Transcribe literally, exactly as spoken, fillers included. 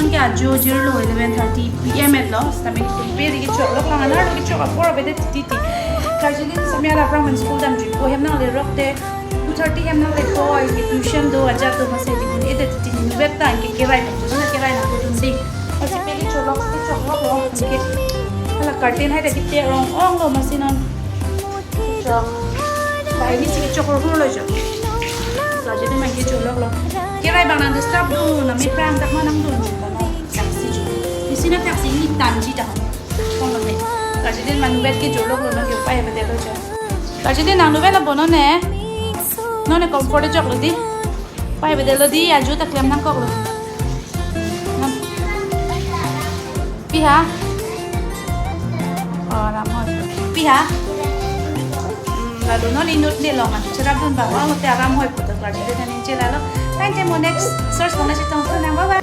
Ke ajo jirlo eleven thirty P M etlo, sitame tum pe ri kechok lok lang, anar lo kechok apor avedet titi. Guardian sitame aphrang pen school damjuipo, hem nanglerok te two thirty hem nanglepo, anke tuition do, ajat do, masi di un-edet titi, inutvet ta anke kerai nangpo, na kerai nangpo tum si. Masi pe kechok lok, kechok loklo, anke hala curtain hai ta kete rong-onglo, masi non. Chok. Bahai ni si kechok hurhurlo jo. Guardian ma kechok loklo. Kerai abang nang disturb dun, nami prang dak ma nangdun jo, no. Taxi jo. Isi na taxi ni tanji ta. Kong lo ne. Guardian ma inutvet kechok loklo, no ke upai avedetlo jo. Guardian nang inutvet na bo non ne. Non ne comfort choklo di. Upai avedetlo di, ajo ta klem nangkoklo. Pi ha? Oh, Ram Hoi. Pi ha? Hmm, lalu non inut ne long an cherap dun bang, oh, te Ram Hoi putar Guardian ne chelalo. Thank you, mo next search mo na chetong so nang, bye bye.